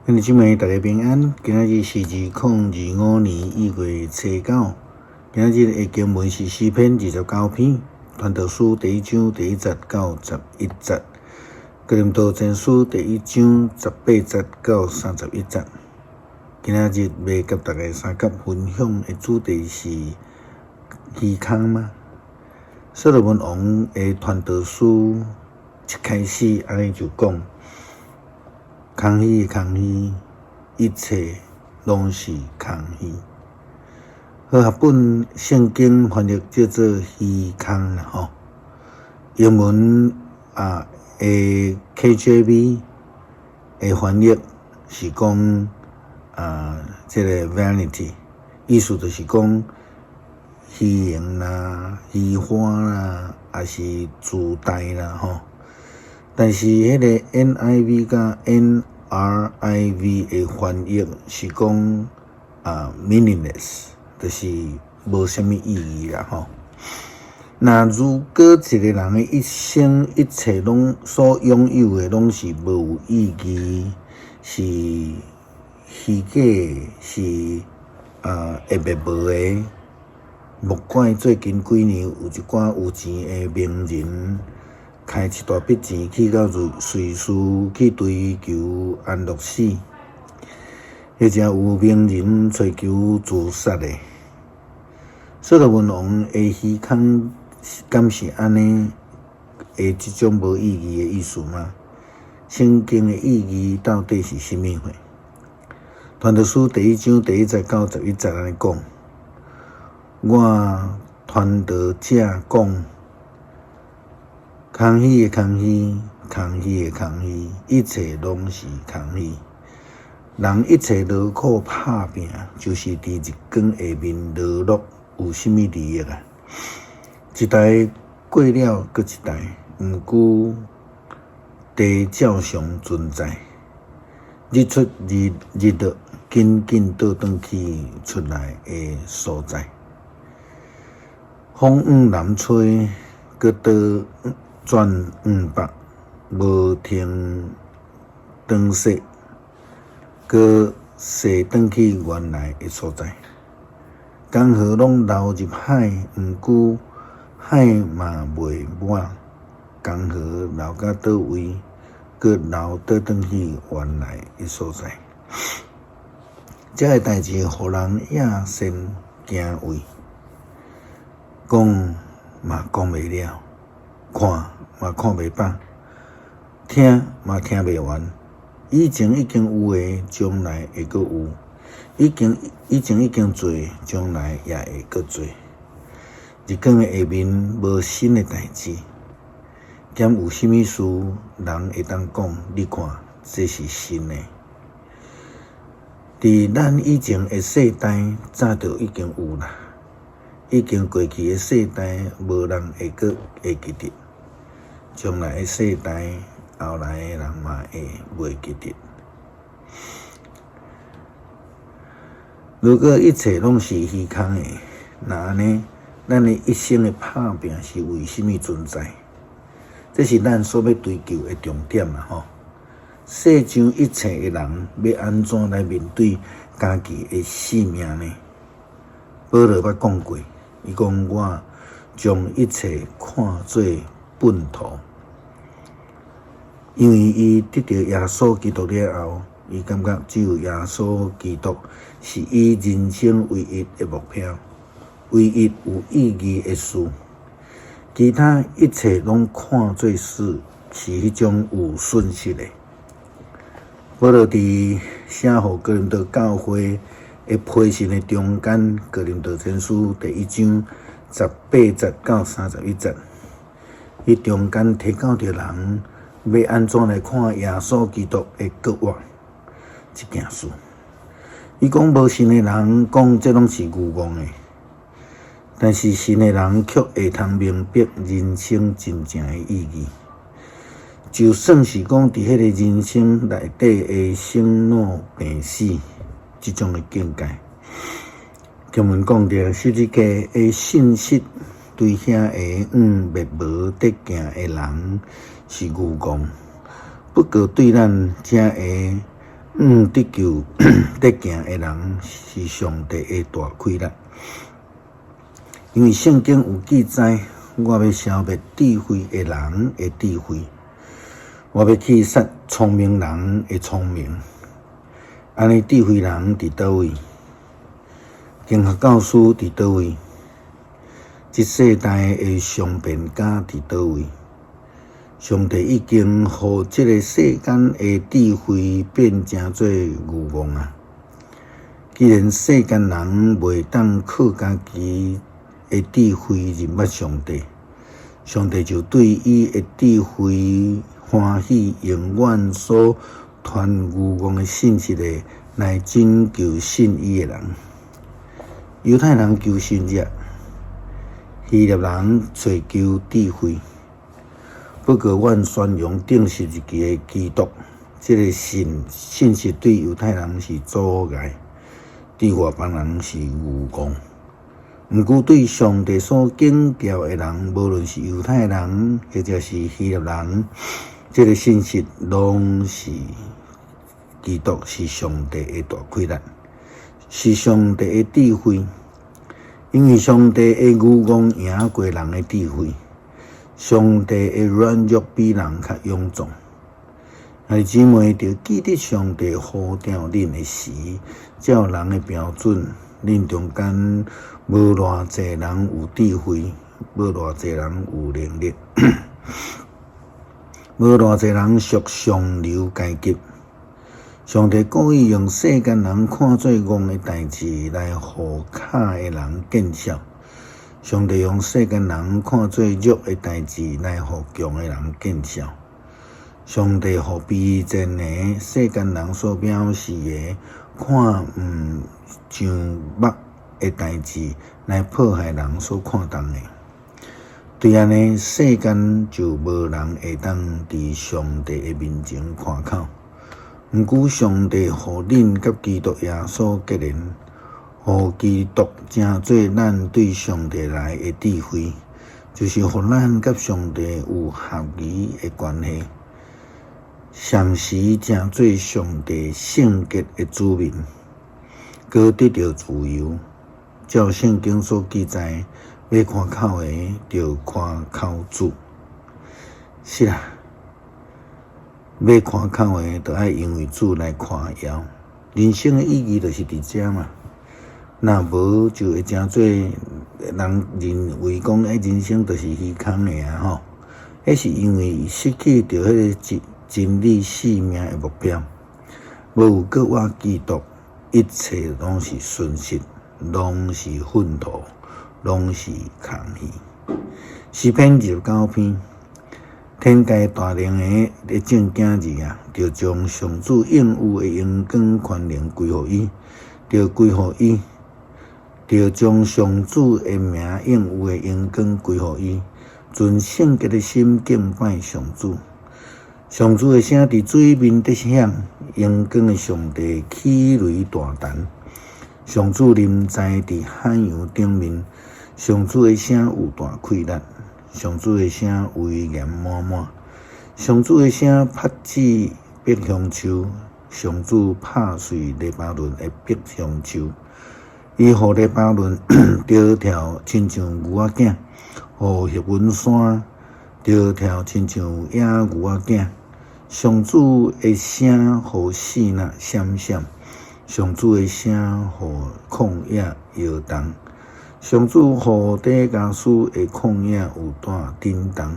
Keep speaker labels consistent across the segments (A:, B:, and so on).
A: 兄弟姊妹，大家平安。今仔日是2025年1月初9。今仔日的經文是詩篇29篇，傳道書第一章第一節到11節，哥林多前書第一章18節到31節。今仔日欲佮大家相佮分享的主題是虛空嗎？所羅門王的傳道書一開始按呢就講：空虛，空虛，一切攏是空虛。和合本聖經翻譯叫做虛空啦，吼。英文啊的 KJV 的翻譯是講啊，這个 vanity，意思就是講虛榮啦、虛華啦，抑是自大啦，吼。但是彼个 NIV 佮 NRIV 的翻譯是講啊 meaningless，就是無啥物意義啦，吼。若如果一个人的一生一切攏所擁有的攏是無意義，是虛假，是啊會滅無的，莫怪最近幾年有一寡有錢的名人，開一大筆錢去到瑞士去追求安樂死，或者有名人追求自殺的。所羅門王的虛空，敢是按呢的這種無意義的意思嗎？聖經的意義到底是啥物貨？傳道書第一章第一節到11節按呢講：我傳道者講，空虛的空虛，空虛的空虛，一切攏是空虛。人一切勞苦拍拚，就是佇日光下面勞碌，有啥物利益啊？一代過了，閣一代，毋過地照常存在。日出日日落，緊緊倒轉去出來的所在。風往南吹，閣倒轉往北，無停轉勢，閣踅轉去原來的所在。江河攏流入海，毋過海嘛袂滿。江河流到佗位，閣流倒轉去原來的所在。這个代誌，予人厭先驚畏，講嘛講袂了，看嘛看袂飽，聽嘛聽袂完。以前已經有的，將來會閣有；以前已經做，將來也會閣做。日光的下面無新的代誌，敢有啥物事人會當講？你看，這是新的。佇咱以前的世代，早就已經有啦。已經過去的世代，無人會閣會記得；將來的世代，後來的人嘛會袂記得。如果一切攏是虛空的，那按呢，咱的一生的拍拚是為啥物存在？這是咱所欲追求的重點啦！吼，世上一切的人欲按怎來面對家己的性命呢？保羅捌講過，伊講我將一切看做糞土，因為伊得著耶穌基督了後，伊感覺只有耶穌基督是伊人生唯一的目標，唯一有意義的事，其他一切攏看做是彼種有損失的。保羅佇寫予哥林多教會的批信的中間，哥林多前書第一章18節到31節，彼中間提到著人欲按怎來看耶穌基督的復活這件事。伊講無信的人講這攏是愚戇的，但是信的人卻會通明白人生真正的意義。就算是講佇彼个人生內底的生老病死這種的境界，經文講著十字架的信息對遐个往滅無得行的人是愚戇，不過對咱遮个得救得行的人是上帝的大氣力。因為聖經有記載，我欲消滅智慧的人的智慧，我欲去殺聰明人的聰明。按呢智慧人佇佗位？經學教師佇佗位？這世代的雄辯家佇佗位？上帝已經予這个世間的智慧變成做愚戇啊！既然世間人袂當靠家己的智慧認捌上帝，上帝就對伊的智慧歡喜，永遠所傳愚戇的信息的來拯救信伊的人。猶太人求神跡，希臘人揣求智慧。不過，阮宣揚釘十字架的基督，這个信息對猶太人是阻礙，對外邦人是愚戇。毋過對上帝所揀召的人，無論是猶太人或者是希臘人，這个信息攏是基督是上帝的大氣力，是上帝的智慧。因為上帝的愚戇贏過人的智慧，上帝的軟弱比人較勇壯。兄弟姊妹，著記得上帝呼召恁的時，照人的標準，恁中間無偌濟人有智慧，無偌濟人有能力，無偌濟人屬上流階級。上帝故意用世間人看做戇的代誌來予巧的人見笑。上帝用世間人看做弱的代誌來予強的人見笑。上帝予卑賤的世間人所藐視的，看毋上目的代誌來破壞人所看重的。對按呢，世間就無人會當佇上帝的面前誇口。毋過，上帝予恁佮基督耶穌結連，予基督成做咱對上帝來的智慧，就是予咱佮上帝有合宜的關係，同時成做上帝聖潔的子民，閣得著自由。照聖經所記載，欲誇口的，著誇口主。是啦。欲誇口的，著愛因為主來誇耀。人生的意義就是佇遮嘛。若無就會成做人認為講，人生就是虛空的啊吼。彼是因為失去著彼个真理性命的目標，無有閣活基督，一切攏是損失，攏是糞土，攏是空虛。詩篇29篇。天界大能的的眾囝兒啊，著將上主應有的榮光權能歸予伊，著歸予伊，著將上主的名應有的榮光歸予伊，存聖潔的心敬拜上主。上主的聲佇水面得響，榮光的上帝起雷大彈。上主臨在佇海洋頂面，上主的聲有大氣力。上主的聲威嚴滿滿，上主的聲拍子柏香樹，上主拍碎黎巴嫩的柏香樹，伊予黎巴嫩著跳親像牛仔囝，予白雲山著跳親像野牛仔囝。上主的聲予爍爁閃閃，上主的聲予曠野搖動。上主予底加斯的曠野有大震動，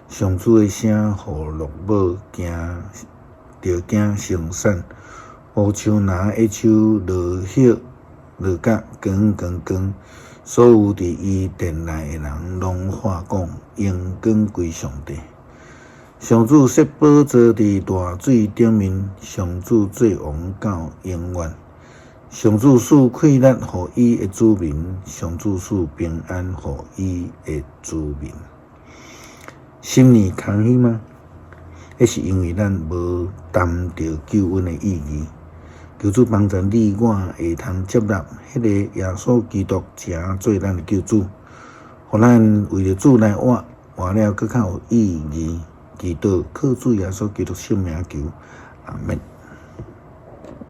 A: 上主的聲予鹿母驚著驚生產，予樹林的樹落葉落甲光光光，所有佇伊殿內的人攏喊講：榮光歸上帝。上主設寶座佇大水頂面，上主做王到永遠。上主賜氣力予伊的子民，上主賜平安予伊的子民。心裡空虛嗎？彼是因為咱無擔著救恩的意義。求主幫助你我會通接納彼個耶穌基督成做咱的救主，予咱為著主來活，活了閣較有意義。祈禱靠主耶穌基督聖名求，阿們。